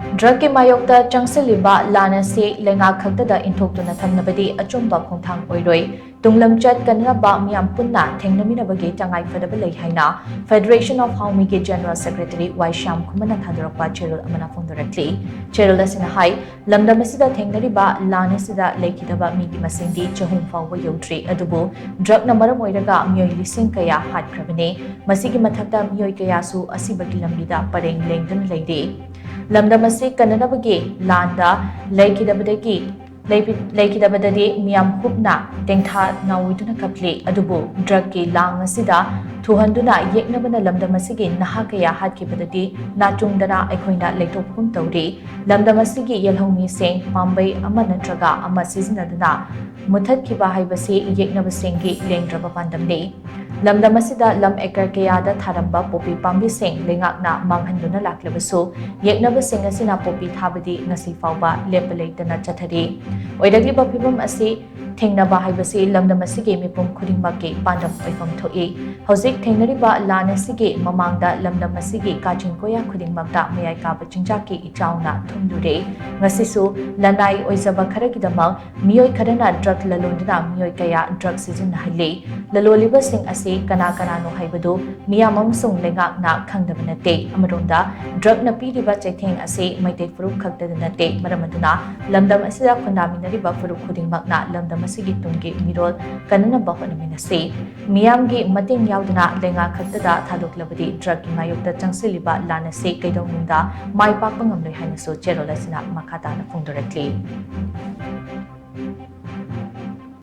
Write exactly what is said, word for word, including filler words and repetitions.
ꯗ꯭ꯔꯒꯀꯤ ꯃꯥꯌꯣꯛꯇ ꯆꯪꯁꯤꯜꯂꯤꯕ ꯂꯥꯟ ꯑꯁꯤ ꯂꯩꯉꯥꯛ ꯈꯛꯇꯗ ꯏꯟꯊꯣꯛꯇꯨꯅ ꯊꯝꯅꯕꯗꯤ ꯑꯆꯨꯝꯕ ꯈꯣꯡꯊꯥꯡ ꯑꯣꯏꯔꯣꯏ꯫ ꯇꯨꯡꯂꯝꯆꯠ ꯀꯟꯅꯅꯕ ꯃꯤꯌꯥꯝ ꯄꯨꯟꯅ ꯊꯦꯡꯅꯃꯤꯟꯅꯕꯒꯤ ꯇꯉꯥꯏ ꯐꯗꯕ ꯂꯩ ꯍꯥꯏꯅ Federation of Haomiꯒꯤ General Secretary ꯋꯥꯏ ꯁ꯭ꯌꯥꯝ ꯈꯨꯃꯟꯅ ꯊꯥꯗꯣꯔꯛꯄ ꯆꯦꯔꯣꯜ ꯑꯃꯅ ꯐꯣꯡꯗꯣꯔꯛꯂꯤ꯫ ꯆꯦꯔꯣꯜ ꯑꯁꯤꯅ ꯍꯥꯏ, ꯂꯝꯗꯝ ꯑꯁꯤꯗ ꯊꯦꯡꯅꯔꯤꯕ ꯂꯥꯟ ꯑꯁꯤꯗ ꯂꯩꯈꯤꯗꯕ ꯃꯤꯒꯤ ꯃꯁꯤꯡꯗꯤ ꯆꯍꯨꯝ ꯐꯥꯎꯕ ꯌꯧꯗ꯭ꯔꯤ, ꯑꯗꯨꯕꯨ ꯗ꯭ꯔꯒꯅ ꯃꯔꯝ ꯑꯣꯏꯔꯒ ꯃꯤꯑꯣꯏ ꯂꯤꯁꯤꯡ ꯀꯌꯥ ꯍꯥꯠꯈ꯭ꯔꯕꯅꯤ꯫ ꯃꯁꯤꯒꯤ ꯃꯊꯛꯇ ꯃꯤꯑꯣꯏ ꯀꯌꯥꯁꯨ ꯑꯁꯤꯕꯒꯤ ꯂꯝꯕꯤꯗ ꯄꯔꯦꯡ ꯂꯦꯡꯗꯨꯅ ꯂꯩꯔꯤ꯫ ꯂꯝꯗꯝ ꯑꯁꯤ ꯀꯟꯅꯅꯕꯒꯤ ꯂꯥꯟꯗ ꯂꯩꯈꯤꯗꯕꯗꯒꯤ ꯂꯩꯈꯤꯗꯕꯗꯗꯤ ꯃꯤꯌꯥꯝ ꯍꯨꯞꯅ ꯇꯦꯡꯊꯥ ꯅꯥꯎꯏꯗꯨꯅ ꯀꯞꯂꯤ꯫ ꯑꯗꯨꯕꯨ ꯗ꯭ꯔꯒꯀꯤ ꯂꯥꯡ ꯑꯁꯤꯗ ꯊꯨꯍꯟꯗꯨꯅ ꯌꯦꯛꯅꯕꯅ ꯂꯝꯗꯝ ꯑꯁꯤꯒꯤ ꯅꯍꯥ ꯀꯌꯥ ꯍꯥꯠꯈꯤꯕꯗꯗꯤ ꯅꯥꯆꯨꯡꯗꯅ ꯑꯩꯈꯣꯏꯅ ꯂꯩꯊꯣꯛꯄꯒꯨꯝ ꯇꯧꯔꯤ꯫ ꯂꯝꯗꯝ ꯑꯁꯤꯒꯤ ꯌꯦꯜꯍꯧꯃꯤꯁꯤꯡ ꯄꯥꯝꯕꯩ ꯑꯃ ꯅꯠꯇ꯭ꯔꯒ ꯑꯃ ꯁꯤꯖꯤꯟꯅꯗꯨꯅ ꯃꯨꯊꯠꯈꯤꯕ ꯍꯥꯏꯕꯁꯤ ꯌꯦꯛꯅꯕꯁꯤꯡꯒꯤ ꯂꯦꯡꯗ꯭ꯔꯕ ꯄꯥꯟꯗꯝꯅꯤ꯫ ꯂꯝꯗꯝ ꯑꯁꯤꯗ ꯂꯝ ꯑꯦꯀꯔ ꯀꯌꯥꯗ ꯊꯥꯔꯝꯕ ꯄꯣꯄꯤ ꯄꯥꯝꯕꯤꯁꯤꯡ ꯂꯩꯉꯥꯛꯅ ꯃꯥꯡꯍꯟꯗꯨꯅ ꯂꯥꯛꯂꯕꯁꯨ, ꯌꯦꯛꯅꯕꯁꯤꯡ ꯑꯁꯤꯅ ꯄꯣꯄꯤ ꯊꯥꯕꯗꯤ ꯉꯁꯤ ꯐꯥꯎꯕ ꯂꯦꯞꯄ ꯂꯩꯇꯅ ꯆꯠꯊꯔꯤ꯫ ꯑꯣꯏꯔꯛꯂꯤꯕ ꯐꯤꯕꯝ ꯑꯁꯤ ꯊꯦꯡꯅꯕ ꯍꯥꯏꯕꯁꯤ ꯂꯝꯗꯝ ꯑꯁꯤꯒꯤ ꯃꯤꯄꯨꯝ ꯈꯨꯗꯤꯡꯃꯛꯀꯤ ꯄꯥꯟꯗꯝ ꯑꯣꯏꯐꯝ ꯊꯣꯛꯏ꯫ ꯍꯧꯖꯤꯛ ꯊꯦꯡꯅꯔꯤꯕ ꯂꯥꯟ ꯑꯁꯤꯒꯤ ꯃꯃꯥꯡꯗ ꯂꯝꯗꯝ ꯑꯁꯤꯒꯤ ꯀꯥꯆꯤꯟ ꯀꯣꯌꯥ ꯈꯨꯗꯤꯡꯃꯛꯇ ꯃꯌꯥꯏ ꯀꯥꯕ ꯆꯤꯟꯖꯥꯛꯀꯤ ꯏꯆꯥꯎꯅ ꯊꯨꯝꯂꯨꯔꯦ꯫ ꯉꯁꯤꯁꯨ ꯂꯅꯥꯏ ꯑꯣꯏꯖꯕ ꯈꯔꯒꯤꯗꯃꯛ ꯃꯤꯑꯣꯏ ꯈꯔꯅ ꯗ꯭ꯔꯒ ꯂꯂꯣꯟꯗꯨꯅ ꯃꯤꯑꯣꯏ ꯀꯌꯥ ꯗ꯭ꯔꯒ ꯁꯤꯖꯤꯟꯅꯍꯜꯂꯤ꯫ ꯂꯂꯣꯜꯂꯤꯕꯁꯤꯡ ꯑꯁꯤ ꯀꯅꯥ ꯀꯅꯥꯅꯣ ꯍꯥꯏꯕꯗꯨ ꯃꯤꯌꯥꯝ ꯑꯃꯁꯨꯡ ꯂꯩꯉꯥꯛꯅ ꯈꯪꯗꯕ ꯅꯠꯇꯦ꯫ ꯑꯃꯔꯣꯝꯗ, ꯗ꯭ꯔꯒꯅ ꯄꯤꯔꯤꯕ ꯆꯩꯊꯦꯡ ꯑꯁꯤ ꯃꯩꯇꯩ ꯐꯨꯔꯨꯞ ꯈꯛꯇꯗ ꯅꯠꯇꯦ꯫ ꯃꯔꯝ ꯑꯗꯨꯅ, ꯂꯝꯗꯝ ꯑꯁꯤꯗ ꯈꯨꯟꯗꯥꯃꯤꯟꯅꯔꯤꯕ ꯐꯨꯔꯨꯞ ꯈꯨꯗꯤꯡꯃꯛꯅ ꯂꯝꯗꯝ ꯑꯁꯤꯒꯤ ꯇꯨꯡꯒꯤ ꯃꯤꯔꯣꯜ ꯀꯟꯅꯅꯕ ꯍꯣꯠꯅꯃꯤꯟꯅꯁꯤ꯫ ꯃꯤꯌꯥꯝꯒꯤ ꯃꯇꯦꯡ ꯌꯥꯎꯗꯅ ꯂꯩꯉꯥꯛ ꯈꯛꯇꯗ ꯊꯥꯗꯣꯛꯂꯕꯗꯤ ꯗ꯭ꯔꯒꯀꯤ ꯃꯥꯌꯣꯛꯇ ꯆꯪꯁꯤꯜꯂꯤꯕ ꯂꯥꯟ ꯑꯁꯤ ꯀꯩꯗꯧꯅꯨꯡꯗ ꯃꯥꯏ ꯄꯥꯛꯄ ꯉꯝꯂꯣꯏ ꯍꯥꯏꯅꯁꯨ ꯆꯦꯔꯣꯜ ꯑꯁꯤꯅ ꯃꯈꯥ ꯇꯥꯅ ꯐꯣꯡꯗꯣꯔꯛꯂꯤ꯫